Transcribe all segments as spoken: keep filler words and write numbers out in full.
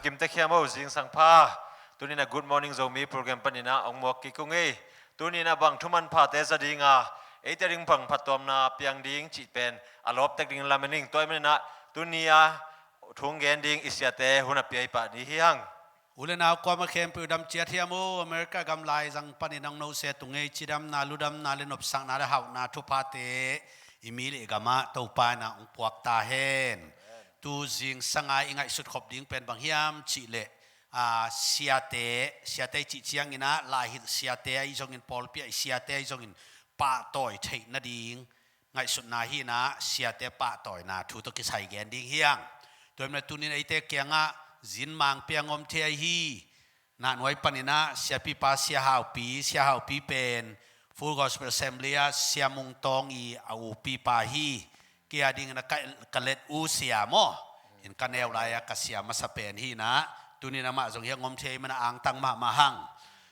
Kim tek hiam aw, zingsang pha. Tuni-in ah Good Morning Zomi program panin ah hong muak kik ung ei. Tuni-in ah bang thuman phate za ding a, eite ding bang phattuamna piang ding cih pen a lawp tek ding lamen ing. Tua ahih manin ah tuni-a thu hong gen ding i siate hun a pia i pah ni hi hang. U le nau kuamah khempeuh dam ciat hiam aw, America gam laizang panin hong noset ung ei. Cidamna, ludamna le nopsakna le hauhna thuphate i mi le i gamah Topa in ah hong puak ta hen. Tu zingsang a i ngaihsut khop ding pen bang hiam cih leh, aa, siate, siate i cih ciangin ah, lai hilh siate ahi zongin, pawlpi ah i siate ahi zongin pahtawi theih nading ngaihsutna hi-in ah, siate pahtawina thu tawh kisai gen ding hi hang. Tua ahih manin tuni-in eite kiangah Zinmang piang om thei ahi hi. Nahnuai panin ah siapipa Sia Haupi, Sia Haupi pen Full Gospel Assembly ah Sia Mung Tawng i a upipa hi. Kei a dingin ah ka, ka let u sia maw, in ka neu lai-a ka sia masa pen hi-in ah, tuni-in amah zong hiah hong om thei ahih manin ah angtang mahmah hang.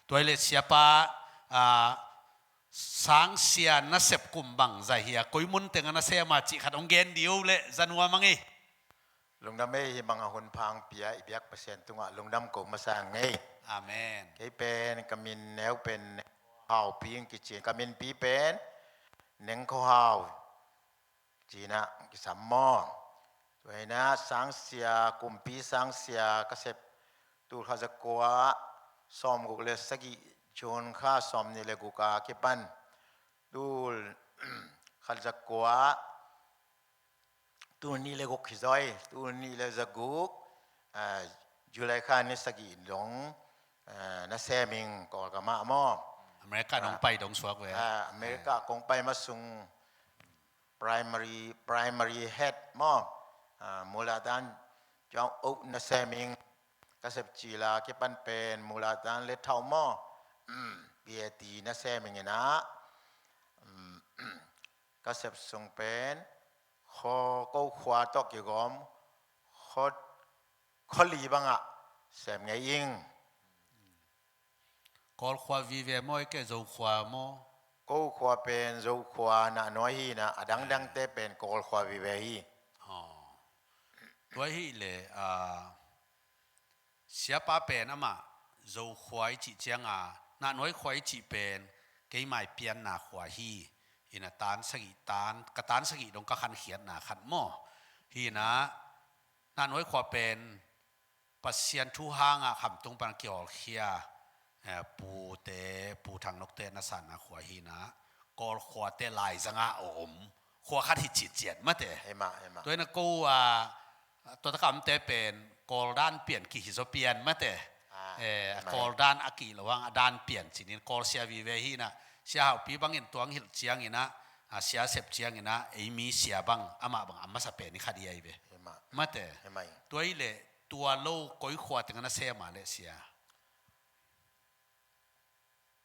Tua ahih leh siapa, aa, sangsia nasep kum bang zah hi a, koi mun tengah na sem a cih khat hong gen dih o leh za nuam ing ei. Lungdam ei, hih bangah hun pha hong pia i biak Pasian tungah lungdam ko masa ing ei. Amen. Kei pen ka min neu pen Neng Kho Hau Pi hong kici, ka minpi pen Neng Kho Hau ci-in ah kisam maw. Tua hi-in ah sangsia, kumpi sangsia ka sep tul khat za kua sawmguk le sagih, June kha sawmnih le guk a kipan tul khat za kua, tul nih le guk hi zaw ei, tul nih le za guk, ah, July kha ni sagih dong, ah, na sem ing Kawlgam ah maw. America nong pai dong suak ve. Ah, America kong pai ma sung primary, primary head maw. Ah, Muladan Chong Oak na sem ing. Ka sep cil a kipan pen Muladan le Thau maw. Mm, P A T na sem ing in ah. Mm, ka sep sung pen kho, ko khua tawh kigawm kho, kho li bangah sem ngei ing. Kawl khua vive maw, ahih kei leh Zo khua maw? Ko khua pen Zo khua Nahnuai hi-in ah, a dangdangte pen Kawl khua vive hi. Aw. Tua ahih leh, ah, siapa pen amah Zo khua i cih ciang a, Nahnuai khua i cih pen keima i pianna khua hi. Hi-in ah tan sagih, tan, ka tan sagih dong ka khankhiatna khat maw. Hi-in ah Nahnuai khua pen Pasian thu hangah khamtung pan kihawlkhia, eh, pute, Pu Thang Nok te na sanna khua hi-in ah, Kawl khuate laizang ah a om khua khat hi citciat mate. Hi mah, hi mah. Tua hi-in ah ko, ah, tua tak a omte pen Kawl dan pian kihi zaw pian mate. Ah, eh, hi mah. Kawl dan a kih loh hang a dan pian cih in Kawl sia vive hi-in ah, Sia Haupi bangin tua hong hilh ciangin ah, ah, sia sep ciangin ah, ei mi sia bang, amah bang a masa pen i khat hi ai ve. Hi mah. Mate. Hi mah. Tua ahih leh tua lo koi khua tengah na sem a leh sia?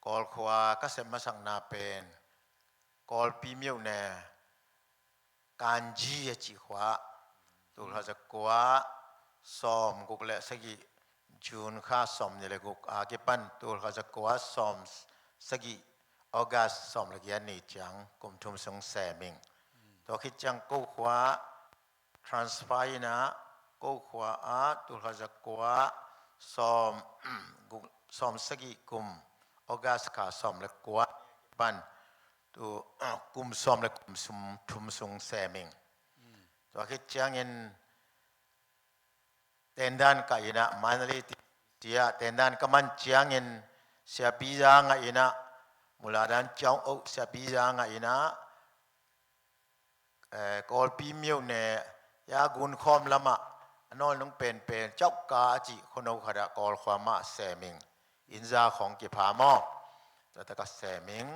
Kawl khua ka sep masakna pen Kawlpi myone, Kanji a cih khua, tul khat za kua sawmguk le sagih, June kha sawmnih le guk a kipan tul khat za kua sawmsagih, August sawm le giat ni ciang kum thum sung sem ing. Tua khit ciang ko khua transfer in ah, ko khua ah tul khat za kua sawm, guk, sawmsagih kum, August kha sawm le kua pan, tu, kum sawm le kum sum, thum sung sem ing. Tua khit ciangin tendan ka in ah, Mandalay ti, ti ah tendan ka man ciangin siapi za ngah in ah, Muladan Chong Oak siapi za ngah in ah, eh, Kawlpi myone, ya Gunkhawm lamah a nawlnung penpen, Chauka a cih khuano khat ah Kawl khua mah sem ing. Inn za khawng kipha maw. Tua tak a sem ing.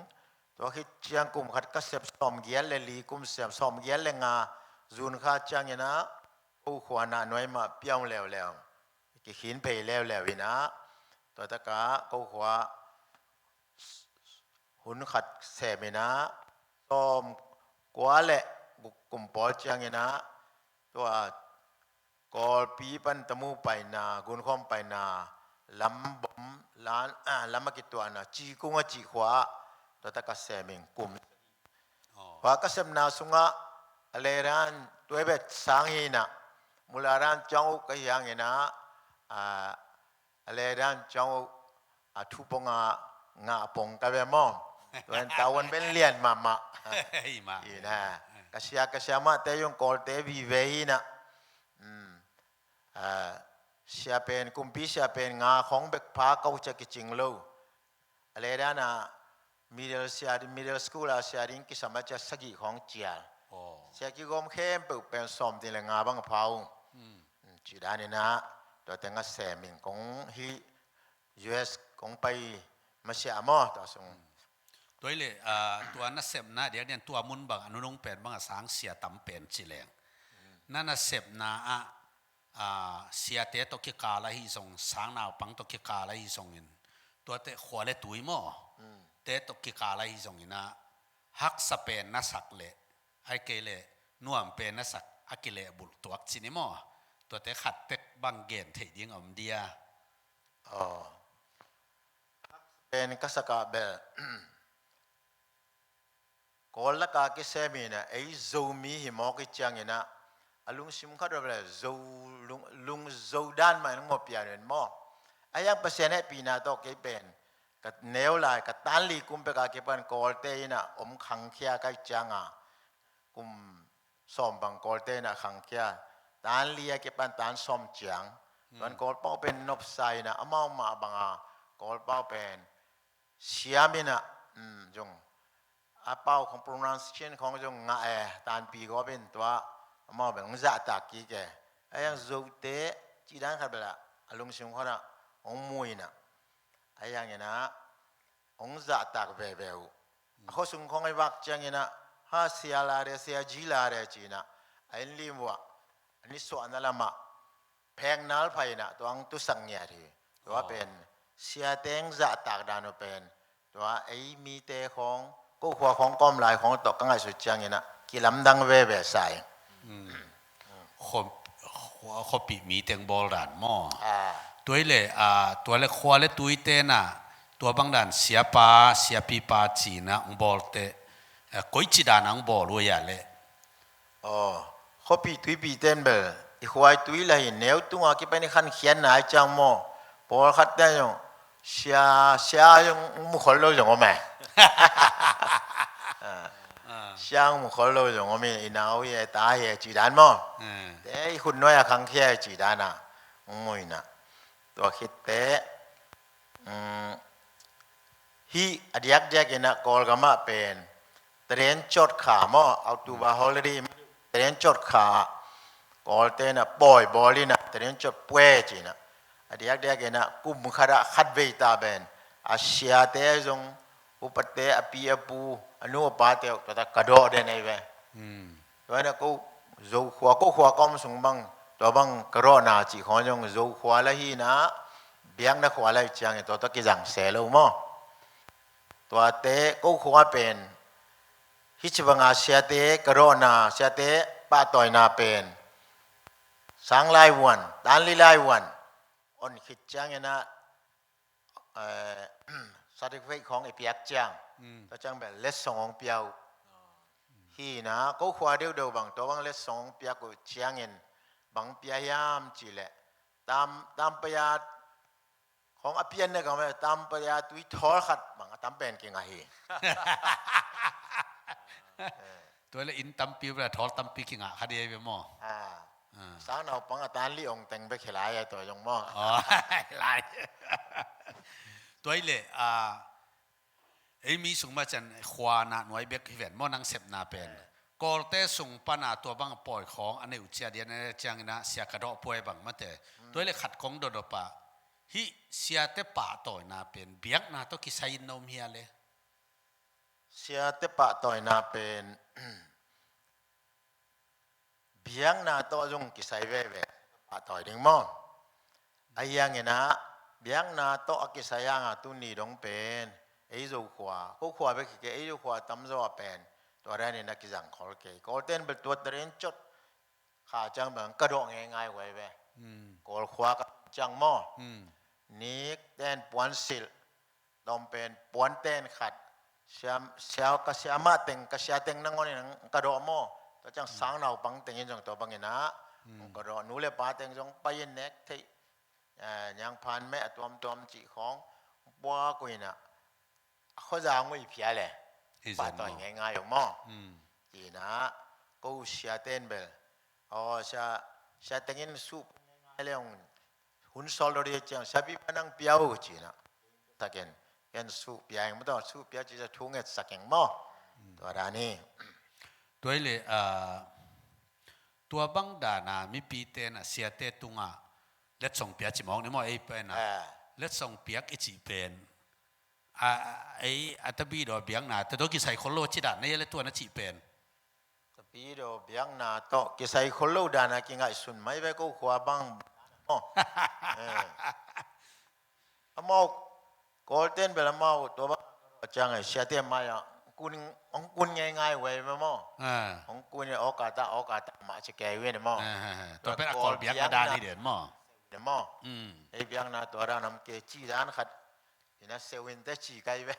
Tua khit ciang kum khat ka sep sawmgiat le li, kum sem sawmgiat le nga, June kha ciangin ah ko khua Nahnuai mah piang leuleu, kikhin phei leuleu in ah, tua tak a ko khua hun khat sem in ah, sawmkua le guk kum pawl ciangin ah, tua Kawlpi pan Tamu paina, Gunkhawm paina, lam bom, lan, ah, lam a kituahna, Cikung a cih khua ah, tua tak a sem ing kum. Aw. Khua ka sepna sungah, a ledan tua bek sang hi in ah, Muladan Chong Oak ka hi hang in ah, a, a ledan ciang uh, a thu pong a ngah pong ka ve maw. Tua in tavuan pen lian mahmah. Hi mah. Ina, ka sia, ka sia mahte zong Kawlte vive hi na. Hmm. A, sia pen, kumpi sia pen nga khong bek pha kau cia kicing lo. A ledan a middle sia ding, middle school a sia ding kisam a cia sagih khong cial. Oh. Sia kigawm khempeuh pen sawm ding le nga bang a pha uh. Hmm. Hmm, ci dan ina, tua teng a sem in kong hi U S kong pai masiah maw, tua sung. Hmm. Tua hi le, ah, tua nasepna diakdiak in tua mun bang a nunung pen bang a sang sia tam pen ci leng. Hmm. Na nasepna ah, ah, siate tawh kikal ahi zong, sangnaupang tawh kikal ahi zongin, tuate khua le tui maw? Hmm. Te tawh kikal ahi zongin ah, haksa pen na sak leh, ahih kei leh nuam pen na sak a kilehbulh tuak ci ni maw? Tuate khat tek bang gen theih ding a om dia? Oh. Pen ka sak ah bel, Kawl lak a kisem in ah, ei Zomi hi mawk i ciangin ah, a lungsim khat ah bel Zo, lung, lung Zo dan mah in ngawh pian in maw. A hiang Pasian hehpihna tawh kei pen ka neu lai, ka tan li kum pek a kipan Kawlte in ah om khangkhia ka hih ciang a, kum sawm bang Kawlte in ah khangkhia. Tan li a kipan tan sawm ciang. Hmm. Tuan Kawlpau pen nopsa in ah, amau mah bang a Kawlpau pen siam in ah, um, zong a pau khong pronunciation khong zong ngah e, tanpi gawp in tua amau bel hong zahtak kik e. A hiang Zote cih dan khat bel ah, a lungsim khong ah hong mu in ah, a hiang in ah hong zahtak veve uh. A khuasung khong i vak ciangin ah, ha, sia la de, sia ji la de ci in ah, a inn lim uh ah, a nisuahna lam ah pheknal phah in ah, tua hong tusak ngiat hi. Tua pen siate hong zahtak dan uh pen, tua ei mite khong, ko khua khong ka om lai khong tawh ka ngaihsut ciangin ah kilamdang veve sa ing. Hmm. Khua, khua, khuapih mi teng bawl dan maw? Ah. Tua hi le, ah, tua le khua le tuite in ah, tua bang dan siapa, siapipa ci in ah hong bawlte, eh, koici dan a hong bawl uh hia le? Oh, khuapih tuipihte in bel i khua i tui lah hi, neu tung a kipan i khankhiatna i ciang maw. Pawlkhatte zong sia, sia zong mu khol lo zong om e. Ah. Ah. Sia mu khol lo zong om e, i nau hi e, ta hi e cih dan maw. Ah. Te i khut nuai a khangkhia e cih dan a hong mu in ah. Tua khit teh, um, hih a diakdiak in ah Kawlgam ah pen train cawt kha maw, October holiday, train cawt kha ah Kawlte in ah pawi bawl in ah train cawt pwe ci in ah, a diakdiak in ah kum khat ah khat vei ta pen a siate zong, upate, a pi a pu, a nu a pate uh, tua ta ka dawh den ahi ve. Hmm. Tua in ah ko Zo khua, ko khua ka om sung bang, tua bang ka dawhna cih khong zong Zo khua lah hi in ah, biakna khua lah hi ciangin tua tawh kizang se lo maw. Tuate ko khua pen hih ci bang a siate ka dawhna, siate pahtawina pen sang lai vuan, tan li lai vuan on khit ciangin ah, eh, certificate khong i piak ciang, mm, tua ciang bel letsong hong pia uh. Hi in ah, ko khua deuhdeuh bang, tua bang letsong hong piak uh ciangin, bang pia hiam cih leh, tam, tam paya khong a pian na gam, tam paya tui thawl khat bang a tam pen kingah hi. Tua le inn tampi uh bel a thawl tampi kingah kha ding ahi ve maw? Ah. Ah. Sang naupang a tan li ong teng bek hi lai a tua zong maw? Oh, lai. Tua hi le, ah, ei mi sung mah ciang khua nah nuai bek hi ven maw, nang sepna pen. Eh. Kawlte sung pan a tua bang a pawi khawng a neih uh ciat dian a ciangin ah sia ka dawh puai bang mate. Hmm. Tua hi le khat kong dodop ah, hih siate pahtawina pen biakna tawh kisai in na om hia le? Siate pahtawina pen biakna tawh zong kisai veve, pahtawi ding maw? Ahi hangin ah, biakna tawh a kisai hang a tuni dong pen, ei Zo khua, ko khua bek hi kei, ei Zo khua tamzaw a pen tua danin a kizang khol kei. Kawlten bel tua train cawt kha ciang bel ka dawh ngeingai uh ahi ve. Hmm. Kawl khua ka ciang maw? Hmm. Nik ten puan silh, tawm pen puan ten khat, sia, sia, ka sia mah teng, ka sia teng nangawn in ka dawh maw? Tua ciang, hmm, sang naupang teng in zong tua bangin ah, hmm, ka dawh, nu le pa teng zong pai in nek theih, eh, niangphan meh a tuamtuam cih khawng puak uh inah a khuaza ngui phia le. Hi zen pahtawi maw? Ngaingai uh maw? Mm. Ci inah ko siate in bel, aw, sia, sia tengin suh ngaingai le hong hun sawl lo dih ciang, sia pi pa nang pia uh ci inah. Takin ken suh pia ing maw tawh, suh pia ci sia thu ngetsak ing maw? Mm. Tua dan hi. Tua hi le, ah, tua bang dana mipite na siate tungah letsong pia ci mawk ni maw, ei pen a. Eh. Letsong piak i cih pen. A, a, ei, a tabidaw biakna te tawh kisai khol lo ci dan na hia le tua na cih pen. Tabidaw biakna tawh kisai khol lo dana kingaihsun mai ve ko khua bang. Oh. Eh. Amau, Kawlten bel amau tua bang ciang eh, siate mai ah hong kun, hong kun ngaingai uh ei ve maw? Ah. Hong kun eh, awkata, awkata mah ci kei uh ei maw? Ah, ah, ah. Tua pen a Kawl biakna dan hi den maw? Maw? Mm. Ei biakna tua dan om kei ci dan khat. Ina seuin te ci kai ve.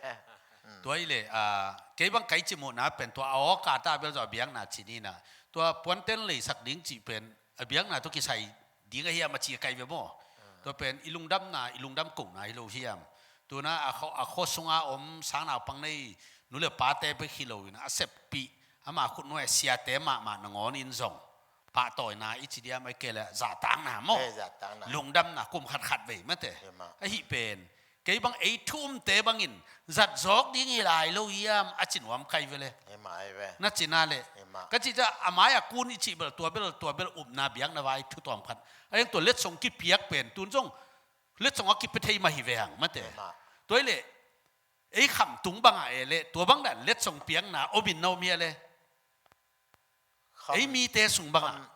Mm. Tua hi le, ah, kei bang kai ci muhna pen tua a awkata bel zaw a biakna ci ni na. Tua puanten leisak ding cih pen a biakna tawh kisai ding ahi hiam a ci kai ve maw? Ah. Tua pen i lungdamna, i lungdam kohna hi lo hiam? Tuna a khaw, a khaw sunga om sangnaupang nei nu le pate bek hi lo in a seppih ama khutnuai siate mahmah nangawn in zong pahtawina i ci diam, ai kei le zahtakna maw? Eh, zahtakna. Lungdamna kum khatkhat vei mate. Hi mah. Ahi pen kei bang ei thu umte bangin zat zawk ding hi lai lo hiam a ci nuam kai ve le. Hi mah, ai ve. Na cina le. Hi mah. Ka ci ta a mai a kun i cih bel tua bel, tua bel upna biakna vai thu tuam khat. A eng tua letsong kipiak pen tun zong letsong a kipia thei mah hi ve hang mate. Hi mah. Tua hi le ei khamtung bangah e le tua bang dan letsong piakna om in na om hia le. Kham-, ei mite sung bangah. Kham,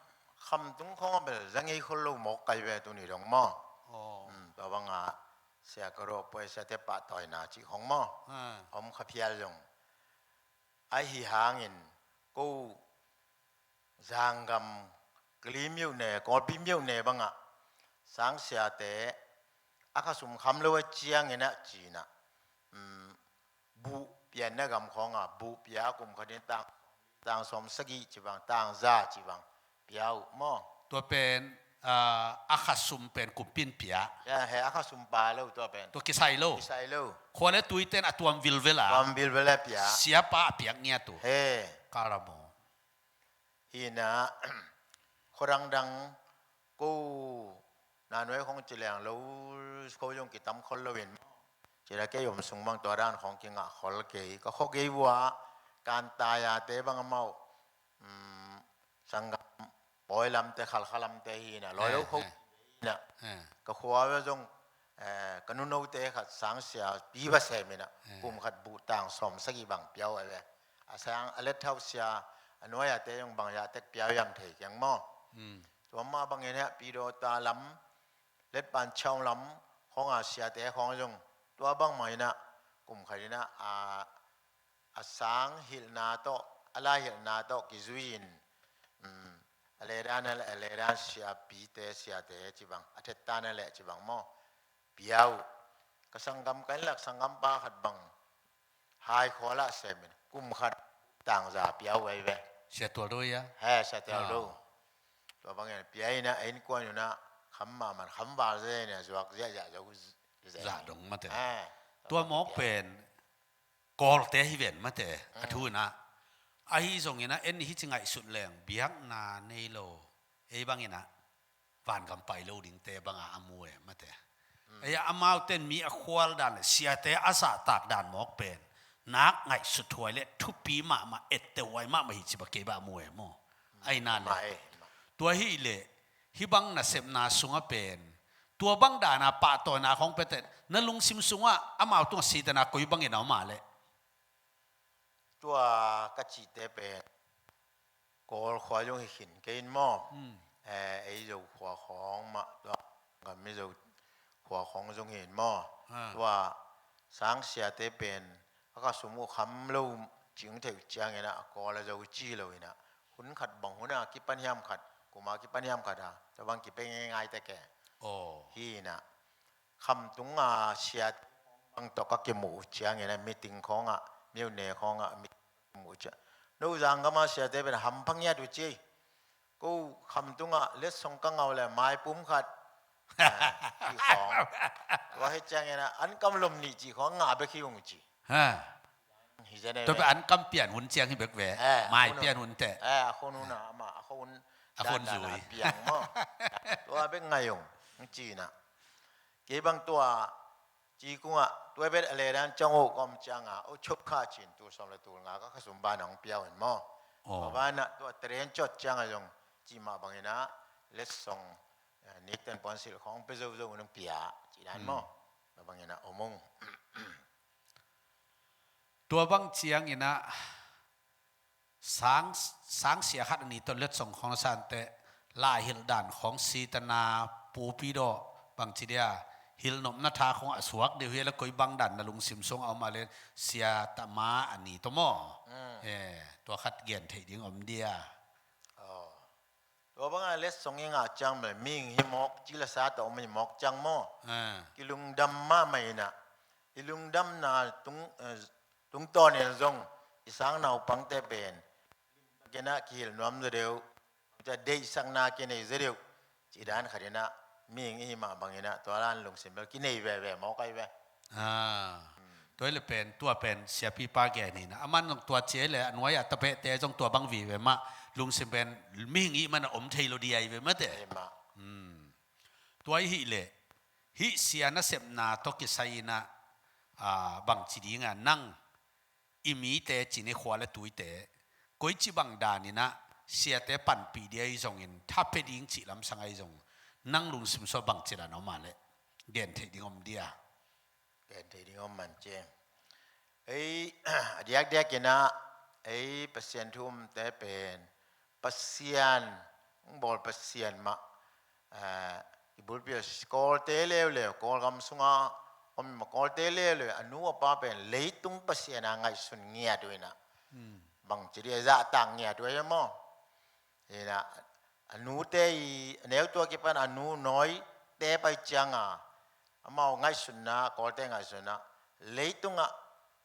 khamtung khawng a bel za ngei khol lo mawk kai ve tuni dong maw? Aw. Hmm, tua bangah sia ka rawh puai siate pahtawina cih khawng maw? Ah. Om kha phial zong. Ahi hangin ko zanggam Kali myone, Kawlpi myone bangah sang siate a khasum kham lo a ciangin ah ci inah, um, buh pianna gam khawngah buh pia a kum khatin tang, tang sawm sagih ci bang, tang za ci bang pia uh maw? Tua pen, ah, a khasum pen kumpi in pia. Ya, he, a khasum pa lo tua pen. Tua kisai lo. Kisai lo. Khua le tuite in a tuam vilvel a. Tuam vilvel a pia. Siapa a piak ngiat uh. He. Kala maw. Hi inah, khuadang dang ko nanuai khawng ci leng lo, ko zong kitam khol lo in. Ci la kei om sung bang tua dan khawng kingah khol kei. Ka khua gei vua, Kantayate bang amau, um, sanggam pawi lamte, Khalkha lamte hi inah, lawi lo, eh, kho, eh, hi inah. Eh. Ka khua ve zong, eh, ka nunote khat sang sia pi va sem inah, eh, kum khat buh tang sawm sagih bang pia uh a ve. A sang, a let hauh sia, a nuai-ate zong bang zah tek pia uh hiam thei keng maw? Hmm. Tua mah bangin heh, Pidawta lam, Letpan Chau lam, khawng a siate khawng zong, tua bang mah inah, kum khat inah, a, a sang hilhna tawh, a lai hilhna tawh kizui in, um, a ledan a le, a ledan siapite, siate ci bang, a thettana le ci bang maw? Pia uh. Ka sanggam, ka innlak sanggampa khat bang, Haikhawl ah sem in, kum khat tangza pia uh ei ve. Sia Tual Do ia? He, Sia Tual Do. Ah. Tua bangin pia inah, a innkuan un ah kham mahmah, kham val zen inah, zuak ziahziah zo zen. Zah dong mate. He. Tua mawk pen Kawlte hi ven mate, a thu inah. Ahi zongin ah, en hih ci ngaihsut leng, biakna nei lo, ei bangin ah vangam pai lo dingte bangah a mu e mate. Ei, amaute in mi a khual dan le siate a zahtak dan mawk pen nak ngaihsut huai le thupi mahmah, etteh huai mahmah hi ci bang kei bang a mu e maw? Ahi na le. Mah e, mah. Tua hi le, hih bang nasepna sungah pen tua bang dana pahtawina khawng pia teh, na lungsim sungah amau tungah sitena koi bangin a om a le. Tua ka cihte pen Kawl khua zong hi khin kei in maw? Hmm. Eh, ei Zo khua khawng mah, tua gam i Zo khua khawng zong hi in maw? Ah. Tua sang siate pen a khasum uh kham lo cing theih uh ciangin ah, a Kawl a Zo ci lo inah, hun khat bang hun a kipan hiam khat, kum a kipan hiam khat a, tua bang kipia ngeingai tek e. Oh. Hi inah. Khamtung a siate bang tawh ka kimuh uh ciangin ah, meeting khawngah, myone khawngah meeting kimuh uh ciang, no zanggam a siate pen hampha ngiat uh ci. Ko khamtung ah letsong ka ngah uh le maipum khat Ah, hi khawng. Tua hi ciangin ah, an kam lom nih cih khawng ngah bek hi ung ci. Ha. Hi zen e. Tua pen an kam pian hun ciang hi bek ve. Eh, mai pian hun teh. Eh, a khon hun ah, amah, a khon hun. A khon dan dan zui. A piang maw. Tua bek ngai ung. Hong ci-in ah. Kei bang tua, ci kungah, tua bet a ledan ciang uh ka om ciangah, oh, chop kha cin tul sawm le tul nga ka khasum ban ah hong pia uh in maw. Oh. Tua ban ah tua teren cot ciangah zong, cih mah bangin ah, letsong, eh, nikten puansilh khawng pia zozo un hong pia, cih dan maw. Hmm. Tua bangin ah om ung. Tua bang ciangin ah sang, sang sia khat a ni tawh letsong khawng na san teh, lai hilh dan khawng sitana pupi dawh bangci dia, hilh nopna tha khawng a suak deuh hi a le koi bang dan na lungsim sungah om a le sia tama a ni tawh maw? Mm. Eh, tua khat gen theih ding om dia. Oh. Tua banga letsong i ngah ciang bel mihing hi mawk, ci le sa tawh om hi mawk ciang maw? Ah. Kilungdam mahmah in ah. I lungdamna tung, eh, tungtawnin zong i sang naupangte pen limtakin ah kihilh nuam zaw deuh, deihsakna kinei zaw deuh, cih dan khat in ah mihing i hih mah bangin ah tua dan lungsim bel kinei veve mawk ahi ve. Ah. Tua hi le pen, tua pen siapipa gen hi na. Aman zong tua ci a le a nuai-a tapehte zong tua bang vive mah, lungsim pen mihing i hih man a om thei lo di ahi ve mate. Ahi mah. Hmm. Tua i hih le, hih sia nasepna tawh kisai in ah, ah, bangci ding a nang i mite cin i khua le tuite, koici bang dan in ah siate panpih dia i zongin, tha pia ding cih lamsang ahi zong, nang lungsim sungah bangci dan om a le, gen theih ding om dia. Gen theih ding om man ci. Ei, a diakdiak in ah, ei Pasian thu umte pen, Pasian, hong bawl Pasian mah, eh, i bulpi a Kawlte leuleu, Kawlgam sunga om i mah Kawlte leuleu, a nu a pa pen leitung Pasian a ngaihsun ngiat uh in ah. Hmm. Bangci dia zahtak ngiat uh ahi maw? Hi na, a nute i, a neutu a kipan a nu nawite pai cianga, amau ngaihsunna, Kawlte ngaihsunna, leitungah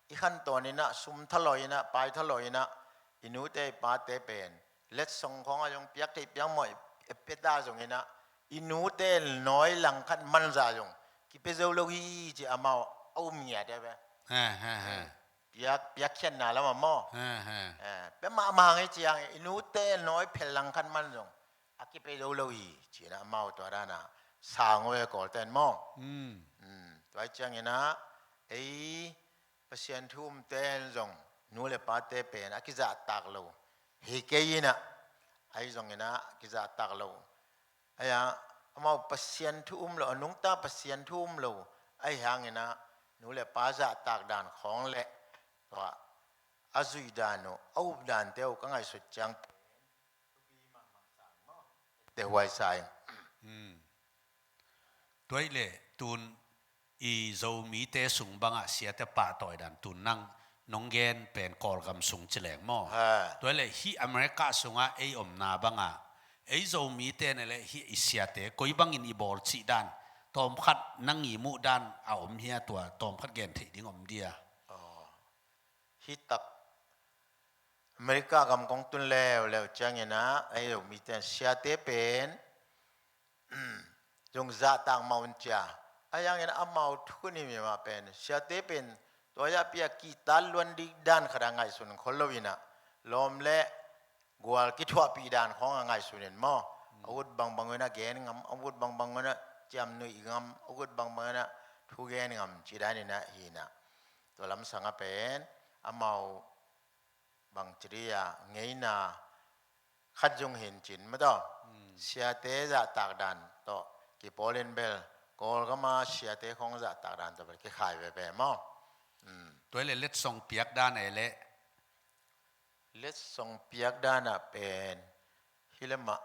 i khantawn in ah, sum thalawh in ah, pai thalawh in ah, i nute i pate pen letsong khawng a zong piak theih piak mawh i, i pia ta zongin ah, i nute nawi langkhat man zah zong kipia zo lo hi ci amau a um ngiat e ve. Ha, ha, ha. Hmm. Piak, piakkhiatna lamah maw? Ha, ha. Eh, pia mahmah hang hi ciang, i nute nawi phel langkhat man zong a kipia zo lo hi, ci-in ah amau tua dan a sang uh e Kawlten maw? Hmm. Hmm. Tua hi ciangin ah, ei Pasian thu umten zong nu le pate pen a kizahtak lo hi kei in ah, ahi zongin ah a kizahtak lo. Ahi a, amau Pasian thu um lo, a nungta Pasian thu um lo ahi hangin ah, nu le pa zahtak dan khawng le tua a zuih dan uh, a up dante uh ka ngaihsut ciang te huai sa ing. Hmm. Tua hi le tun i Zomite sung bangah siate pahtawi dan tun nang nong gen pen Kawlgam sung ci leng maw? Ha. Tua hi le hih America sungah ei omna bangah ei Zomite na le hih i siate koi bangin i bawl cih dan tawmkhat nang i muh dan a om hia, tua tawmkhat gen theih ding om dia? Oh. Hih tak America gam kong tun leuleu ciangin ah, ei Zomite siate pen zong zahtak mah un cia. Ahi hangin amau thu ni mi mah pen siate pen tua zah pi a kihtak luan ding dan khat a ngaihsun khol lo in ah, lawm le gual kithuahpih dan khawng a ngaihsun in maw? A ut bangbang un a gen ngam, a ut bangbang un a ciamnuih ngam, a ut bangbang un a thu gen ngam cih dan in ah hi na. Tua lamsang a pen amau bangci dia ngeina khat zong hi in cin maw tawh. Hmm. Siate zahtak dan tawh kipawlin bel Kawlgama siate khawng zahtak dan tawh bel kikhai veve maw? Hmm. Tua hi le letsong piak dan a hi le. Letsong piak dan a pen hi le mah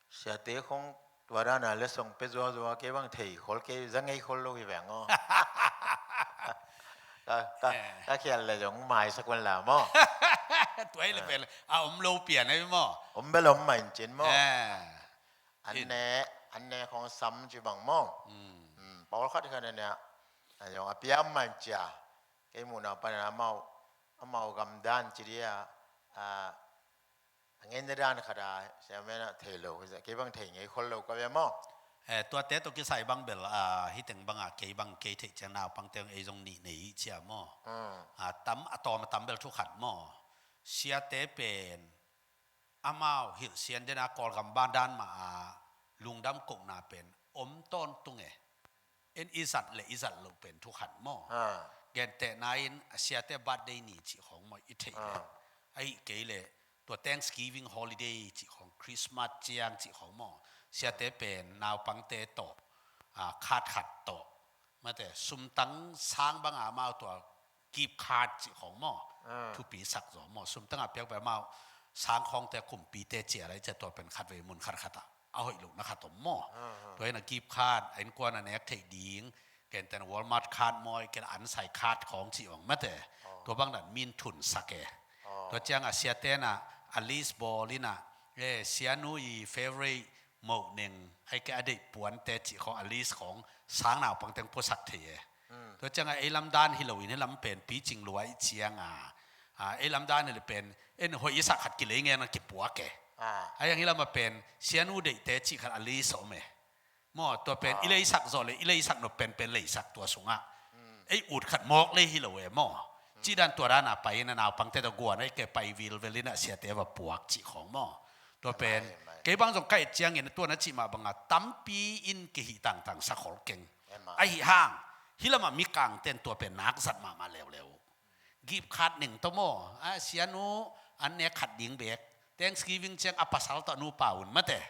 siate khawng tua dan a letsong pia zuazua, kei bang thei khol, kei za ngei khol lo hi veng aw. Ka, ka, eh, ka khial le zong maisak un la maw? Tua hi le, eh, pen a om lo pian ahi maw? Om bel om mah in cin maw? Eh. An ne, an ne khawng sam ci bang maw? Hmm. Hmm, pawlkhat khat a ne a zong a pia om mah in cia. Kei muhna panin amau, amau gam dan ci dia, a, a ngeina dan khat a siamen a thei lo, kei bang thei ngei khol lo ka ve maw? Eh, tuate tawh kisai bang bel, ah, hih teng bangah kei bang kei theih ciang naupangte ei zong nih nei cia maw. Ah, tam, a tawm a tam bel thu khat maw. Siate pen amau hilh sian dena Kawlgam bang dan mah a lungdam kohna pen om tawntung e. En i zat le i zat lo pen thu khat maw. Gentehna in a siate birthday ni cih khawng maw i theih le. Ahi kei le tua Thanksgiving holiday cih khawng, Christmas ciang cih khawng maw. Siate pen naupangte tawh, ah, card khat tawh, mate, sumtang sang banga amau tua gift card cih khawng maw. Thupi sak zaw maw. Sumtang a piak pen amau sang khawngte kumpite cia lai cia tua pen khatvei mun khat khat ah a hoih lohna khat om maw. Tua in a gift card, a innkuan a nek theih ding, gentehna Walmart card maw, ken an sai card khawng cih ong mate. Tua bang dan min thun sak e. Tua ciang a siate na a list bawl in a, eh, sianu i favorite moh neng, ai ke a deih puante cih khawng a list khawng sang naupang teng puasak thei e. Tua ciang a ei lam dan hi lo in hih lam pen picing lua i ciang a, ah, ei lam dan hi lo pen en hoih i sak khat kilei ngen a kipuak e. Ai ang hih lam a pen sianu deihte cih khat a list om e. Maw, tua pen i leisak zawh le i leisak nop penpen leisak tua sungah ei ut khat mawk lei hi lo e maw. Cih dan tua dan a pai in a naupangte tawh guan ai ke pai vilvel in a siate va puak cih khawng maw. Tua pen kei bang zong ka et ciangin tua na cih mah banga tampi in kihih tangtang sa khol keng. Ahi hang hih lamah mikangten tua pen nak zat mahmah leuleu. Gift card ning tawh maw, a sianu an nek khat ding bek. Thanksgiving ciang a pasal tawh a nupa un mate.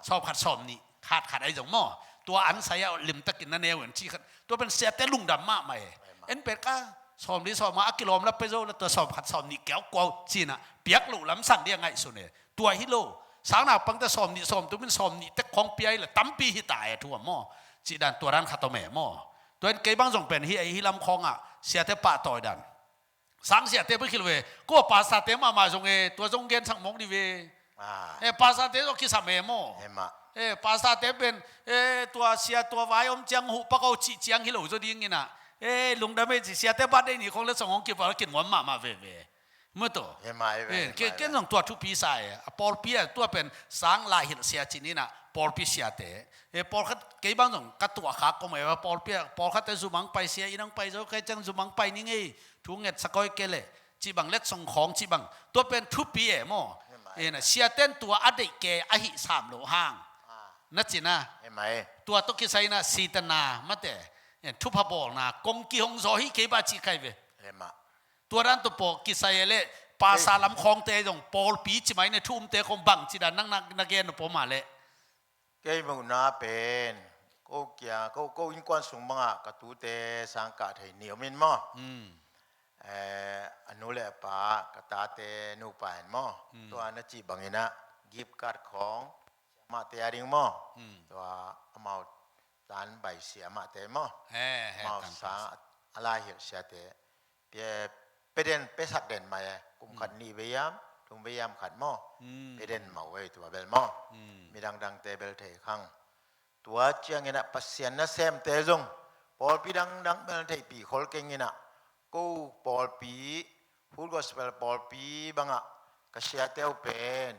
Sawm khat sawm nih, card khat ai zong maw. Tua an sai a limtakin na neu in cih khat. Tua pen siate lungdam mahmah e. En pen ka sawm li sawm a a kilawm la pe zo la tua sawm khat sawm nih kiau kuau cina piak loh lamsang dia ngaihsun e. Tua hi lo. Sang naupangte sawm nih sawm tum in sawm nih tek khawng pia hi la tampi hi ta e thu a maw. Cih dan tua dan khat om e maw. Tua in kei bang zong pen hi, hi lam khawngah siate pahtawi dan. Sang siate peuh khil ve. Ko pastorte mahmah zong e, tua zong gensak mawk dih ve. Eh, pastorte zong kisam e maw. Eh, pastorte pen, eh, tua sia tua vai om ciang huh pak o cih ciang hi lo zaw ding in a. Eh, lungdam e ci siate birthday ni khawng letsong hong kipal kinmuan mahmah veve. Maw tua. Ken zong tua thupi sa e. A pawlpi a tua pen sang lai hilh sia cin in a pawlpi siate. Eh, pawlkhat kei bang zong ka tuah khak kawm e, pawlpi a pawlkhatte zumang pai sia in ang pai zo kei ciang zumang pai ning ei. Thu ngetsak koi ke le cih bang letsong khawng cih bang tua pen thupi e maw. Ena siaten tua a deih ke ahi sam lo hang na cina. Tua tawh kisai na sitana mate, thupha bawlna kong kihong zaw hi kei ba cih kai ve. Tua dan tawh paw kisai e le pasa lam khawngte zong pawlpi cimai ne thu umte khawng bang cih dan nang na gen na paw mah le. Kei muhna pen ko kia ko ko innkuan sung bangah ka tute sang kah thei ni om in maw. Eh, a nu le a pa ka tate nupa in maw. Tua na cih bangin ah gift card khawng siamahte a ding maw. Tua amau tan bai siamahte maw. Amau sang a lai hilh siate pia pe den, pe sak den mai e. Kum khat nih vei yam, thum vei yam khat maw. Pe den mau vei tua bel maw. Mi dangdangte bel thei khang. Tua ciangin ah Pasian nasemte zong pawlpi dangdang bel theihpih khol keng in ah ko pawlpi Full Gospel pawlpi bangah ka siate uh pen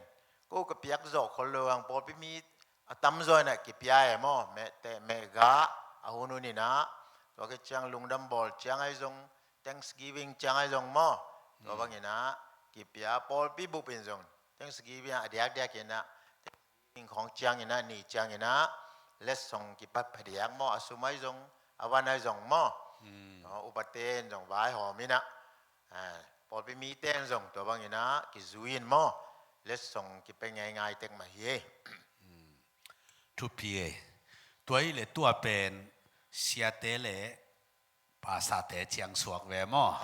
ko ka piak zawh khol lo ang pawlpi mi a tamzaw in ah kipia e maw. Mehteh mehgah a hun hun in ah tua khit ciang lungdam bawl ciang ai zong Thanksgiving ciang ai zong maw. Tua bangin ah kipia pawlpi bup in zong Thanksgiving ah a diakdiak in ah Thanksgiving khawng ciangin ah ni ciangin ah letsong kipat phadiak maw, a sum ai zong a van ai zong maw. Upate in zong vaihawm in ah pawlpi mite in zong tua bangin ah kizui in maw letsong kipe ngeingai tek mah hi. Thupi e. Tua hi le tua pen siate le pastorte ciang suak ve maw.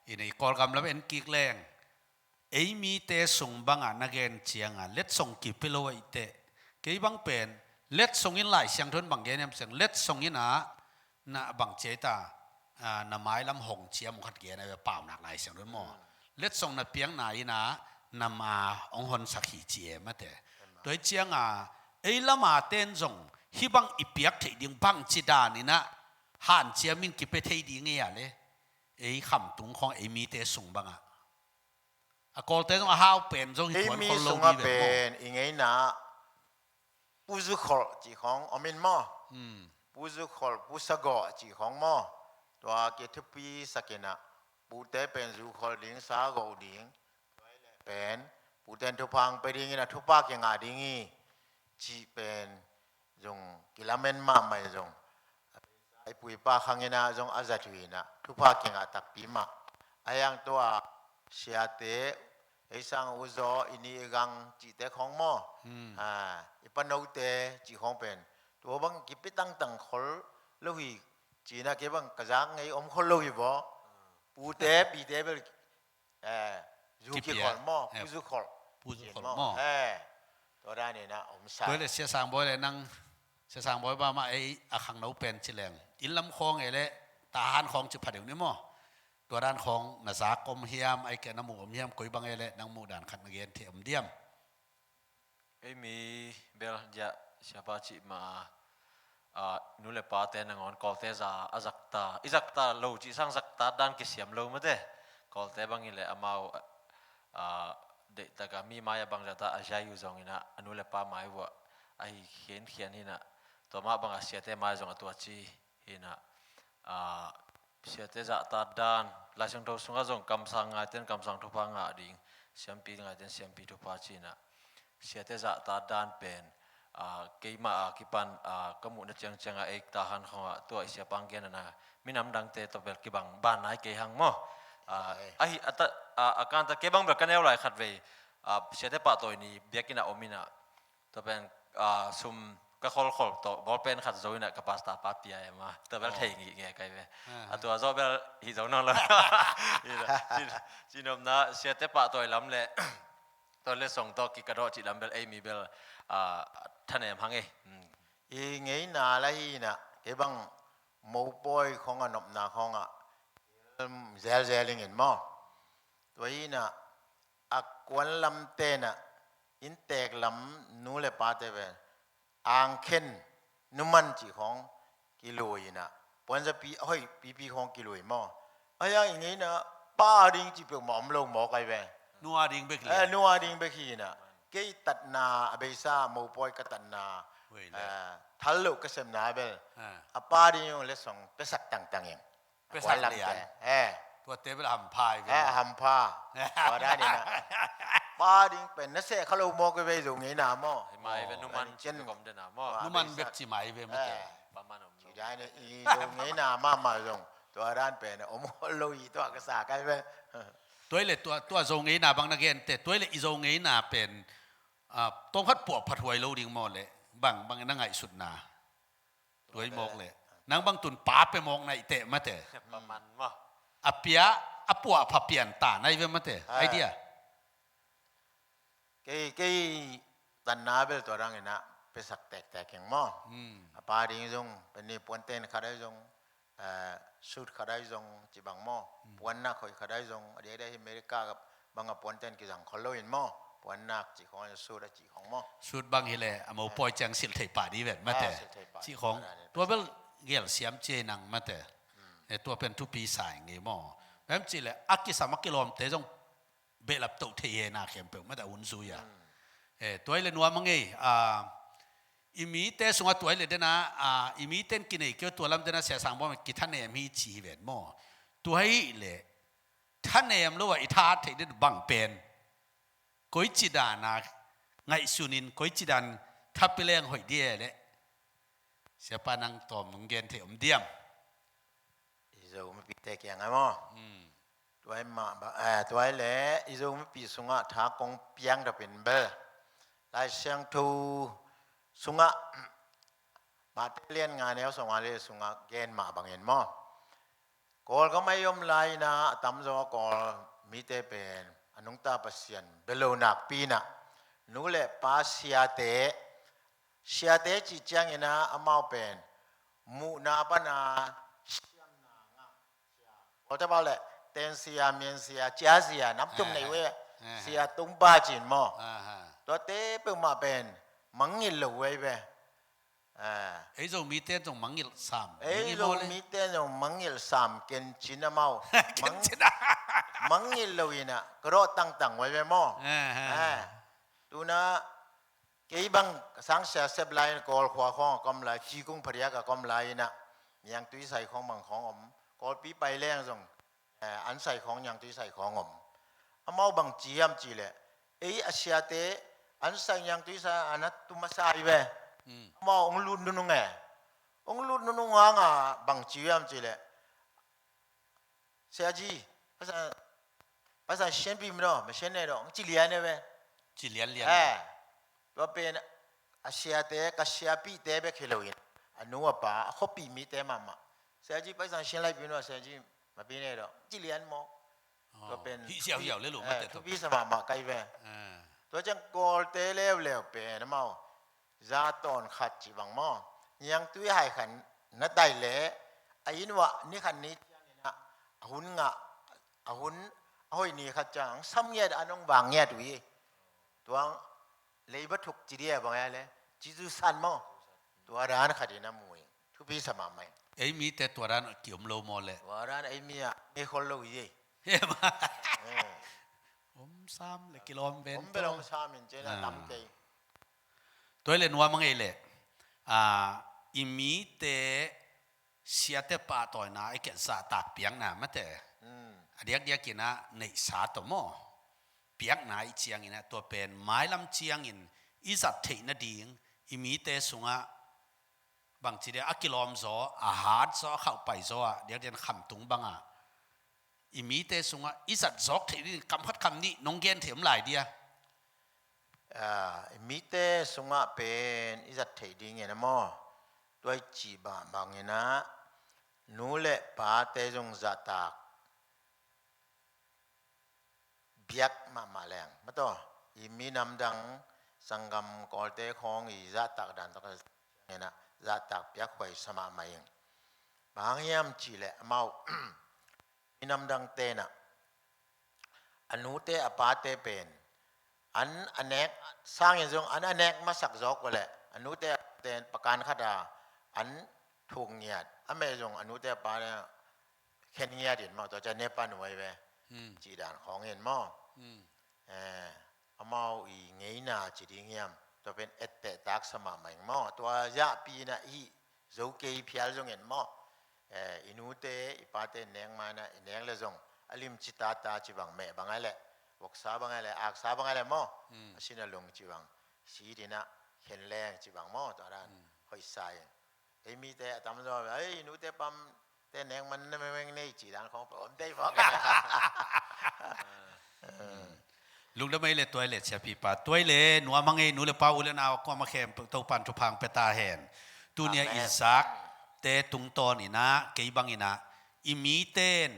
Ina i Kawlgam lam en kik leng ei mite sung bangah na gen ciangah letsong kipe lo aih teh kei bang pen letsong in Lai Siangtho in bang gen hiam ciang letsong in ah na bang cia ta, na mailam hong ciam khat gen a ve paunak Lai Siangtho in maw. Letsong na piakna in ah na ma hong honsak hi ci e mate. Tua hi ciangah ei lama ten zong hih bang i piak theih ding bang ci dan in ah hanciam in kipe thei ding ei a le ei khamtung khawng ei mite sung bangah a Kawlte zong a hau pen zong hi tuan khol lo dih ve maw. Ei mi sungah pen i ngeina Pu Zu Kholh cih khawng om in maw? Hmm. Pu Zu Kholh, Pu Sa Gawh cih khawng maw? Tua kithupi sak in ah, pute pen zu kholh ding, sa gawh ding, tua hi leh pen pute in thupha hong pia ding in ah, thupha kingah ding hi cih pen zong kilamen mahmah hi zong. I pu i pa khang in ah zong a zat uh hi in ah, thupha kingah takpi mah. A hiang tua siate, ei sang u zaw, i ni i gang cihte khawng maw? Hmm. Ah, i panote cih khawng pen tua bang kipi tangtang khol lo hi ci in ah, kei bang ka zak ngei om khol lo hi vaw. Pute, pite bel, eh, zu kipiak, kikhol maw, eh, Pu Zu Kholh. Pu Zu Kholh maw? Eh, tua dan in ah om sa. Tua leh Sia Sang Bawi leh nang, Sia Sang Bawi bang mah ei a khangno pen ci leng, inn lam khawng ei leh tahan khawng ci pha deuh ni maw? Tua dan khawng na zak om hiam, ahih kei leh na muh om hiam, koi bang ei leh nang muh dan khat na gen thei om diam? Ei mi bel, dia, siapa cih mah, ah, nu le pate nangawn Kawlte za a zakta, i zakta lo cih sang zakta dan kisiam lo mate. Kawlte bang hi leh amau, ah, deihtak a mi mai-ah bangzah ta a zai uh zong in ah, a nu le pa mai uh ah ahi khiankhian hi in ah, tua mah bang a siate mai zong a tua ci hi in ah, ah, siate zahtak dan, Lai Siangtho sungah zong kamsang ngaite in kamsang thupha ngah ding, siampi ngaite in siampi thupha ci in ah, siate zahtak dan pen, ah, keimah a kipan, ah, ka muhna ciangciang ah ei tahan khawng ah tua i siapa hong gen a, minam dangte tawh bel kibang ban nai kei hang maw? Ah, ahi, a ta, ah, a kanta kei bang bel ka neu lai khat vei, ah, siate pahtawi ni biakinn ah om in ah, tua pen, ah, sum ka kholkhol tawh bawlpen khat zo in ah ka pastor pa pia e maw. Tua bel thei ngih ngei kai ve. A tua zawh bel hi zo nawn lo. Ci, ci nopna siate pahtawi lam leh tua letsong tawh kikadawh cih lam bel ei mi bel, ah, thanem hang ei. Hmm. I ngeina lah hi in ah, kei bang mopawi khawng a nopna khawng ah zelzel ing in maw? Tua hi in ah, a kuan lamte in ah, inntek lam nu le pate pen angkhen, numan cih khawng kilui in ah, puanzapi a hoih pipi khawng kilui maw? A hiang i ngeina pa a ding cih peuhmah om lo mawk ai ve. Nu a ding bek hi. Eh, nu a ding bek hi in ah. Kei tatna, a beisa mopawi ka tatna, eh, thal loh ka sepna bel, a pa ding letsong piasak tangtang ing. Piasak lian. Eh. Tuate bel hampha hi ve. Eh, hampha. Tua dan in ah, pa ding pen na seh kha lo mawk ve, zo ngeina maw? Hi mai ve, numan cin kom dena maw? Numan bek ci mai ve mate. Eh. Pa man om lo. Ci dan in i zo ngeina mahmah zong tua dan pen om lo hi, tua ka sa kai ve. Tua hi leh tua, tua zo ngeina bang na gente, tua hi leh i zo ngeina pen, ah, tawmkhat puah phathuai lo ding maw leh bang, bang na ngaihsutna? Tua hi mawk leh nang bang tun pa pia mawk na hi teh mate. Pa man maw? A pia, a puah pha pian ta na hi ve mate. Ai dia. Kei, kei tanna bel tua dang in ah piasak tektek ing maw? Hmm. A pa ding zong, pen ni puanten khat ai zong, eh, suit khat ai zong ci bang maw? Hmm. Puannak hoih khat ai zong, a diakdiak hi America bang a puanten kizang khol lo in maw? Puannak cih khawng, suit a cih khawng maw? Suit bang hi leh a mopawi ciang silh thei pah dih ven mate. Ah, silh thei pah. Cih khawng. Tua bel gelsiam ci nang mate. Hmm. Eh, tua pen thupi sa ing ei maw? Bang hiam cih leh a kisam a kilawmte zong behlap toh thei hi na khempeuh mate, a hun zui a. Hmm. Eh, tua hi leh nuam a ngei, ah, i mite sungah tua hi leh dena, ah, i mite in kinei kei uh, tua lam dena Sia Sang Bawi kithanem hi ci hi ven maw? Tua hi leh thanem lo ah i tha theih den bang pen, koici dan a ngaihsun in, koici dan thapi leng hoih dih e leh, siapa nang tawm nong gen thei om diam? I Zo mipite kiangah maw? Hmm. Tua hi mah ba, eh, tua hi leh i Zo mipi sungah tha kong piang dapin bel, Lai Siangtho sungah, Matthai lian nga neu sawmnga le sungah gen mah bangin maw, Kawlgam a i om lai-in ah a tamzaw a Kawl mite pen a nungta Pasian bia lo nakpi-in ah, nu le pa, siate, siate cih ciangin ah amau pen muhna pan a siamna ngah, Kawlte pau leh tensia, miansia, ciazia, namtum nei uh e, sia, tumpa ci-in maw. Tuate peuhmah pen mangngilh lo uh ei ve. Ah. Ei Zomite zong mangngilh sam. Ei Zomite zong mangngilh sam, kencin amau. Kencin. Mangngilh lo-in ah ka dawh tangtang uh ei ve maw. Ah. Tu-in ah Kei bang sangsia sep lai-in Kawl khua khawng a ka om lai, Cikung phadiak a ka om lai-in ah, niangtui sai khawng bang khawng om, Kawlpi pai leng zong, eh, an sai khawng, niangtui sai khawng om. Amau bang ci hiam cih leh, ei a siate an sai, niangtui sai a na tum a sa hi ve. Mm. Amau hong lut nunung e. Hong lut nunung hang a bang ci hiam cih leh, ဆရာကြီး, ပိုက်ဆံ, ပိုက်ဆံရှင်းပြီမနော်, မရှင်းနဲ့တော့, ကြည်လျက်နဲ့ပဲ. ကြည်လျက်လျက်နဲ့. Eh, tua pen a siate, ka siapi te bek hi lo-in, a nu a pa, a khuapi mite mahmah. ဆရာကြီး, ပိုက်ဆံရှင်းလိုက်ပြီနော်, ဆရာကြီး, မပေးနဲ့တော့, ကြည်လျက်မနော်. Tua pen, hih siauhiau le lo, eh, mate, thupi sa mahmah ka hi ve. Eh. Tua ciang Kawlte leuleu pen amau, za tawn khat cih bang maw, niangtui hai khat na tai leh, a inn uah ni khat ni ciangin ah, a hun ngah, a hun, a hoih ni khat ciang sam ngiat, an hong vang ngiat uh hi. Tua leiba thuk ci dia bang a le, cizu san maw. Tua dan khat in a mu hi. Thupi sa mahmah hi. Ei mite tua dan ki-om lo maw le? Tua dan ei mi ah, mi khol lo hi. Em. Eh. Om sam le kilawm ven. Om bel om sam in cina tam kei. Tua hi le nuam a ngei le, ah, i mite siate pahtawina i kei zahtak piakna mate. Mm. A diakdiakin ah neihsa tawh maw. Piakna i ciangin ah tua pen mailam ciangin i zat theih nading, i mite sungah bangci dia a kilawm zaw, a hat zaw, a khauhpai zaw ah, diakdiakin khamtung bangah i mite sungah i zat zawk theih ding kam khat kam nih nong gen thei om lai dia? Ah, i mite sungah pen i zat theih dingin a maw, tua i cih bah bangin ah, nu le pate zong zahtak biak mahmah leng, mataw, i minam dang, sanggam Kawlte khawng i zahtak dan tawh ka zahtak piak huai sa mahmah ing. Bang hang hiam cih leh amau minam dangte in ah, a nute a pate pen an a nek sangin zong an a nek masak zawk uh leh, a nute a pate in pakan khat a an thuk ngiat, a meh zong a nute a pate in khen ngiat in maw, tua ciang ne pan uh ahi ve. Hmm. Cih dan khawng in maw. Hmm. Eh, amau i ngeina ci ding hiam, tua pen etteh taksa mahmah ing maw. Tua zahpi in ah i hih zo kei phial zongin maw, eh, i nute i pate nek ma-in ah i nek le zong a limci tata ci bang, meh bang a le, voksa bang a le, aksa bang a le maw. Hmm. A sin a lung ci bang, sit in ah khen leng ci bang maw, tua dan. Hmm. Hoihsa ing. Ei mite a tamzaw, ei, nute pamte nek man na mengmeng nei ci dan khawng pe om dei phawk. Lungdam ei le, tua i le, siapipa, tua i le, nuam hang ei, nu le pa, u le nau, kuamah khempeuh Topan thupha hong pia ta hen. Tuni-a, amen, i zakte tungtawn in ah, kei bangin ah, i mite in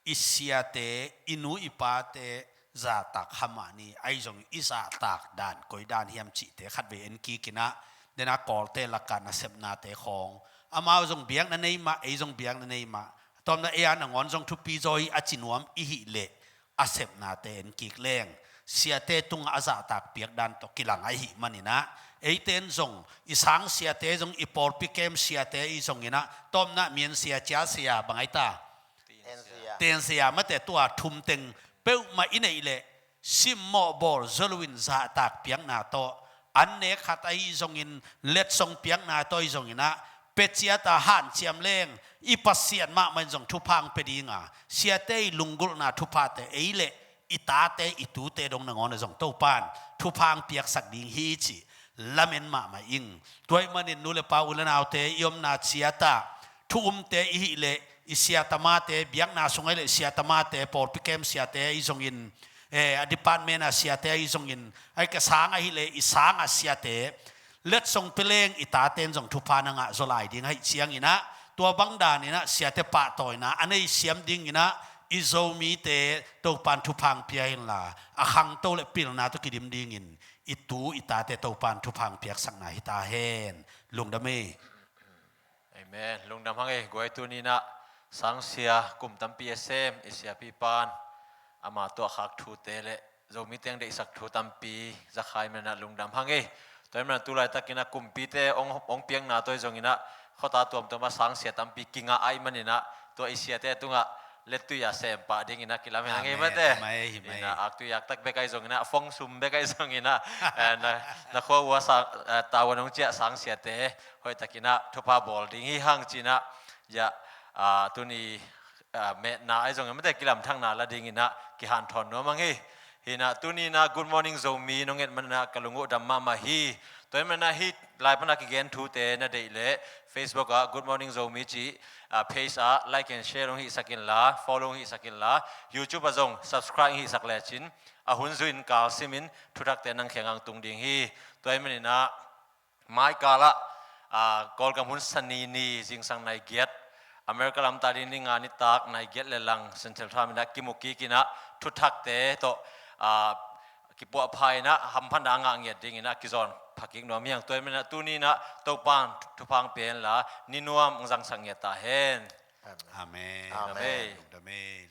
i siate, i nu i pate zahtak kha mah ni, ahi zongin i zahtak dan koi dan hiam cihte khatvei en kik in ah, den a Kawlte lakah nasepnate khawng, amau zong biakna nei mah, ei zong biakna nei mah, a tawpna ei a nangawn zong thupi zaw hi a ci nuam i hih leh, a sepnate en kik leng, siate tungah a zahtak piak dan tawh kilang ahih manin ah, eite in zong i sang siate zong, i pawlpi kem siate i zongin ah, tawpna mian sia, cia sia, bang ai ta, ten sia, ten sia mate, tua thum teng peuhmah i neih leh, simmawh bawl zaw loin zahtak piakna tawh, an nek khat ahi zongin, letsong piakna tawh ahi zongin ah, pia ciat a hanciam leng, i Pasian mahmah in zong thupha hong pia ding a, siate i lunggulhna thuphate ei leh i tate i tute dong nangawn ah zong Topan thupha hong piaksak ding hi cih lamen mahmah ing. Tua ahih manin nu le pa, u le naute, i omna ciat ah thu umte i hih leh, i siatamate, biakna sung ahi leh siatamate, pawlpi kem siate ahi zongin, eh, a department a siate ahi zongin, ahi kei a sang ahi leh i sang a siate, letsong pia leng i tate in zong thupha na ngah zaw lai ding ahih ciangin ah, tua bang dan in ah siate pahtawina a nei siam dingin ah, i Zomite Topan thupha hong pia inla, a khangto le pilna tawh kidim dingin i tu i tate Topan thupha hong piaksakna hi ta hen. Lungdam ei. Amen. Lungdam hang ei, guai, tuni-in ah sangsia kum tampi a sem i siapipan, ama tawh a khak thute le Zomite hong deihsak thu tampi za kha ahih manin ah lungdam hang ei. Tua ahih manin ah tu laitakin ah kumpite hong, hong piakna tawh ahi zongin ah khuata tuamtuam ah sangsia tampi kingah ahih manin ah, tua i siate tungah Lettui a sem pah dingin ah kilam hi na ngei mate. Hi mai, hi mai. Ina aktui aktak bek ahi zongin ah, fong sum bek ahi zongin ah, eh, na, na khua ua sang, eh, tavuan hong ciah sangsiate hoihtakin ah thupha bawl ding hi hang ci-in ah, ya, ah, tuni, ah, metna ahi zongin mate kilamthakna la dingin ah kihanthawn nuam ang hi. Hi na tuni in ah Good Morning Zomi nong et manin ah ka lung uh dam mahmah hi. Tua ahih manin ah hih lai pan a kigen thute na deih leh Facebook ah Good Morning Zomi cih, ah, page ah like and share hong hihsak inla, follow hong hihsak inla, YouTube ah zong subscribe hong hihsak lecin a hun zui-in kal simin thuthakte nang kiangah hong tung ding hi. Tua ahih manin ah mai kal ah, ah, Kawlgam hun Sani ni zingsang nai giat, America lam ta ding ni nga nitak nai giat le lang Central Time in ah kimu kik in ah thuthakte tawh, ah, kipuahpha in ah hamphatna a ngah ngiat dingin ah kizawn pha kik nuam hi hang. Tua ahih manin ah tuni in ah Topa'n thupha hong pia henla ni nuam hong zangsak ngiat ta hen. Amen. Amen. Lungdam ei.